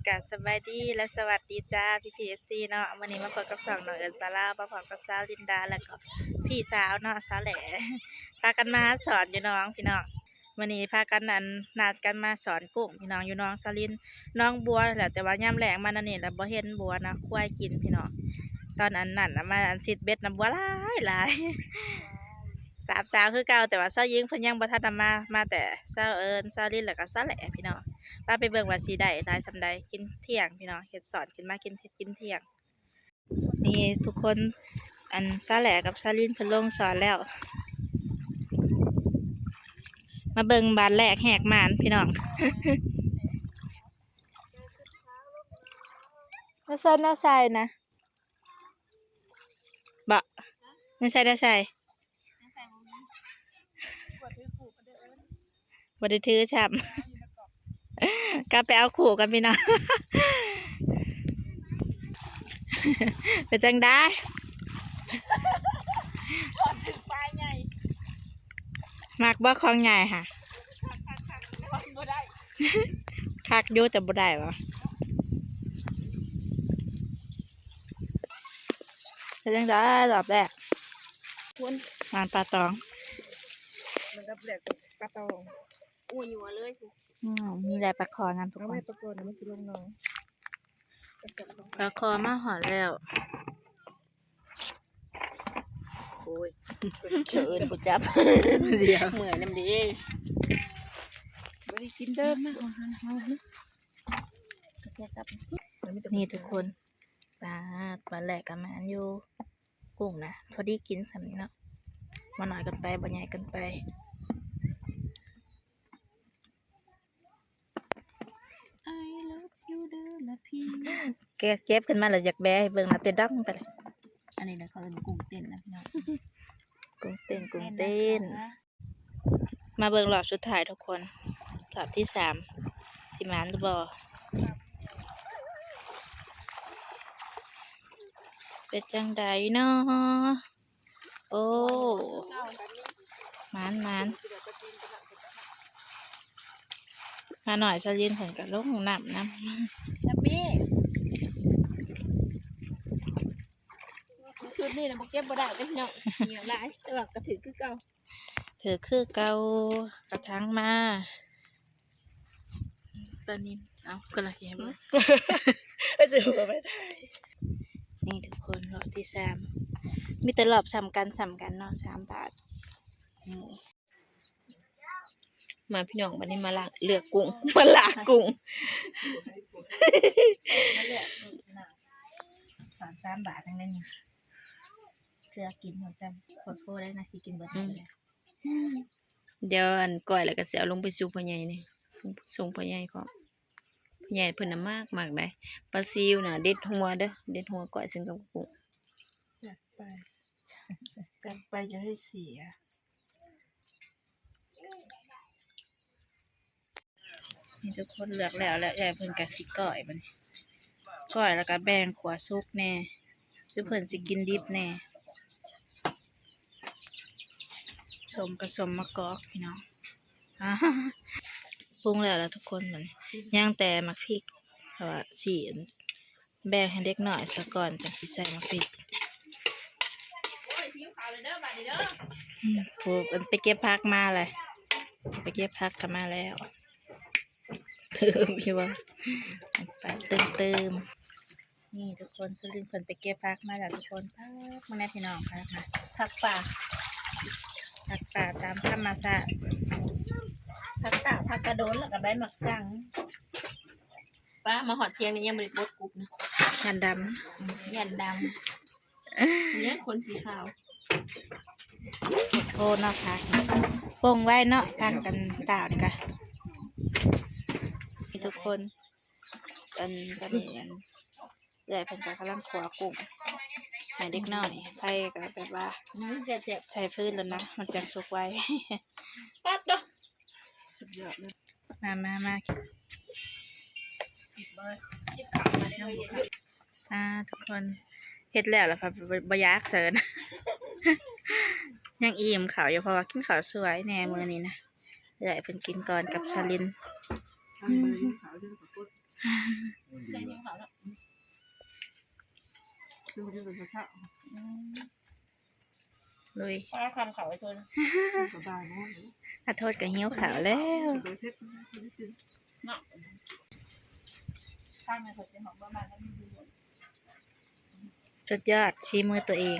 ກະສະບາຍດີ ແລະ ສະຫວັດດີຈ້າ ພີ່ໆ ເອັຟຊີ ເນາະ. ມື້ນີ້ມາພົບກັບຊ່ອງນ້ອງເອິນສາລາວ ມາພ້ອມກັບສາວລິນດາ ແລ້ວກໍພີ່ສາວເນາະ ສາວແຫຼ ພາກັນມາສອນຢູ່ໜອງ ພີ່ນ້ອງ. ມື້ນີ້ພາກັນ ອັນ ນັດກັນມາສອນກຸ້ງ ພີ່ນ້ອງ ຢູ່ໜອງສາລິນ ໜອງບົວແຫຼະ. ແຕ່ວ່າຍາມແລງມາແນວນີ້ລະບໍ່ເຫັນບົວນະ ຄວາຍກິນ ພີ່ນ້ອງ. ຕອນອັນນັ້ນນະ ມາອັນຊິດເບັດນະ ບົວຫຼາຍໆ ສາມສາວຄືເກົ່າ ແຕ່ວ່າສາວຍິງເພິ່ນຍັງບໍ່ທັນນະມາ ມາແຕ່ສາວເອິນ ສາວລິນ ແລ້ວກໍສາວແຫຼ ພີ່ນ້ອງ. ພາໄປເບິ່ງວ່າຊິໄດ້ຫຼາຍສ່ຳໃດ ກິນທ່ຽງ ພີ່ນ້ອງ. ເຮັດສອນຂຶ້ນມາກິນ ເຮັດກິນທ່ຽງ. ນີ້ທຸກຄົນ ອັນ ສາວແຫຼກັບສາວລິນເພິ່ນລົງສອນແລ້ວ. ມາເບິ່ງບາດແລກແຫກໝານ ພີ່ນ້ອງ. ແນວໃສ່ ແນວໃສ່ນະ ບໍ່ ແນວໃສ່ ແນວໃສ່ ບໍ່ໄດ້ຖືຊ້ຳ ກັບໄປເອົາຄູ່ກັນ ພີ່ນ້ອງ. ເປັນຈັ່ງໃດ? ມັກບໍ່ຂອງໃຫຍ່ຫະ? ຄັກຢູ່ ແຕ່ບໍ່ໄດ້ຫວາ? ເປັນຈັ່ງໃດລອບແລກ? ໝານປາຕອງ ລອບແລກປາຕອງ. ໂອ້ຍ ຍົວເລີຍ ອືມ ມີໄດ້ປາຄໍນຳທຸກຄົນ. ເອົາໄວ້ປາກ່ອນນະ ມັນຊິລົງໜອງ. ປາຄໍມາຮອດແລ້ວ. ໂອ້ຍ ສະເອີນບໍ່ຈັບ ດຽວ ເມື່ອຍນຳເດ້. ບໍ່ໄດ້ກິນເດີ ມາເອົາຫັ້ນເຮົານະ. ນີ້ທຸກຄົນ ປາດ ປາແຫຼກກໍມາຢູ່ ກຸ້ງນະ ພໍດີກິນສ່ຳນີ້ເນາະ ບໍ່ນ້ອຍເກີນໄປ ບໍ່ໃຫຍ່ເກີນໄປ. I love you ເດີລະພີ່ ເກັບ ເກັບຂຶ້ນມາແລ້ວຢາກແບໃຫ້ເບິ່ງນະ ເຕັ້ນດັງໄປເລີຍ. ອັນນີ້ນະເຂົາເອີ້ນກຸ້ງເຕັ້ນນະພີ່ນ້ອງ ກຸ້ງເຕັ້ນ ກຸ້ງເຕັ້ນ. ມາເບິ່ງລອບສຸດທ້າຍທຸກຄົນ ລອບທີສາມ ຊິໝານຫຼືບໍ່? ເປັນຈັ່ງໃດເນາະ? ໂອ້ ໝານໆ ມາໜ້ອຍສາວລິນເພິ່ນກໍລົງນ້ຳນຳ. ແຮບປີ້ ຊຸດນີ້ນະບໍ່ເກັບບໍ່ໄດ້ເດ້ພີ່ນ້ອງ ເຫຍື້ອຫຼາຍ ແຕ່ວ່າກໍຖືກຄືເກົ່າ. ຖືກຄືເກົ່າ ກະຖັງມາ ປານິນ. ເອົາ ກະລະເກມ ໄປສູ່ໄປຖ່າຍ. ນີ້ທຸກຄົນ ລອບທີສາມ ມີແຕ່ລອບສ່ຳກັນ ສ່ຳກັນເນາະ ສາມບາດ. ນີ້ ມາພີ່ນ້ອງ ບາດນີ້ມາລາກ ເລືອກກຸ້ງ ມາລາກກຸ້ງ ສາມ ສາມບາດຈັ່ງໃດນີ້ ເທື່ອກິນຫົວຊ້ຳ ໂພດໂພໄດ້ນະ ຊິກິນເບິດ ອືມ ແລ້ວ. ດຽວອັນກ້ອຍແລ້ວກໍຊິເອົາລົງໄປສູ່ພໍ່ໃຫຍ່ນີ້ ສົ່ງ ສົ່ງພໍ່ໃຫຍ່ພ້ອມ. ພໍ່ໃຫຍ່ເພິ່ນນະມັກ ມັກໄດ໋ ປາຊິວນະ ເດັດຫົວເດີ ເດັດຫົວກ້ອຍເຊິ່ງກັບກຸ້ງ. ຈັດໄປ ຈັດໄປຢ່າໃຫ້ເສຍ. ນີ້ທຸກຄົນ ເລືອກແລ້ວ ແລ້ວເອື້ອຍເພິ່ນກໍຊິກ້ອຍ ບາດນີ້ກ້ອຍແລ້ວກໍແບ່ງຂົ້ວສຸກແດ່ ຫຼືເພິ່ນຊິກິນດິບແດ່. ສົ້ມກໍສົ້ມມະກອກພີ່ນ້ອງ. ອາ ປຸງແລ້ວລະທຸກຄົນ ບາດນີ້ຍັງແຕ່ໝາກພິກ ເພາະວ່າຊິແບ່ງໃຫ້ເດັກນ້ອຍຊະກ່ອນ ຈັ່ງຊິໃສ່ໝາກພິກ. ອືມ ຜູ້ໄປເກັບຜັກມາແລ້ວ ໄປເກັບຜັກກໍມາແລ້ວ. ຕື່ມຢູ່ບໍ່? ໄປຕື່ມໆ. ນີ້ທຸກຄົນ ສຸລິນເພິ່ນໄປເກັບຜັກມາແລ້ວທຸກຄົນ. ຜັກ ເບິ່ງແດ່ພີ່ນ້ອງ ຜັກນະ ຜັກປ່າ ຜັກປ່າຕາມທຳມະຊາດ. ຜັກຕາ ຜັກກະໂດນ ແລ້ວກໍໃບໝາກສັງ. ປ້າ ມາຮອດທ່ຽງນີ້ຍັງບໍ່ໄດ້ປົດກຸບນະ ຢ້ານດຳ ຢ້ານດຳ. ເນຍ ຄົນສີຂາວ ໂອ້ເນາະ ຜັກປົງໄວ້ເນາະ ພັກກັນຕາກນີ້ກະ. ນີ້ທຸກຄົນ ອັນ ຕອນນີ້ ອັນ ເອື້ອຍເພິ່ນກະກຳລັງຂົ້ວກຸ້ງໃຫ້ເດັກນ້ອຍ. ໄຟກະແບບວ່າ ອືມ ແຊບໆ ໃສ່ຟືນແລ້ວນະ ມັນຈັ່ງສຸກໄວ. ປັດເນາະ ສຸດຍອດເລີຍ. ມາ ມາ ມາ ກິນເຂົ້າ ກິນເຂົ້າ ມາເດີ ກິນເຂົ້າ. ອ່າ ທຸກຄົນ ເຮັດແລ້ວລະ ບໍ່ ບໍ່ຢາກເຊີນ ຍັງອີ່ມເຂົ້າຢູ່ ເພາະວ່າກິນເຂົ້າສວຍແດ່ມື້ນີ້ນະ. ເອື້ອຍເພິ່ນກິນກ່ອນກັບສາລິນ. ອືມ. ได้ยินข่าวแล้ว คือมันจะเป็นกระทะ อืม ลุย ป้าคำเขาไอ้ชน สบายมากเลย อาโทษก็หิวข้าวแล้ว เดี๋ยวเช็ด เนาะ ข้างในเขาจะหอมประมาณนั้น สุดยอดฝีมือตัวเอง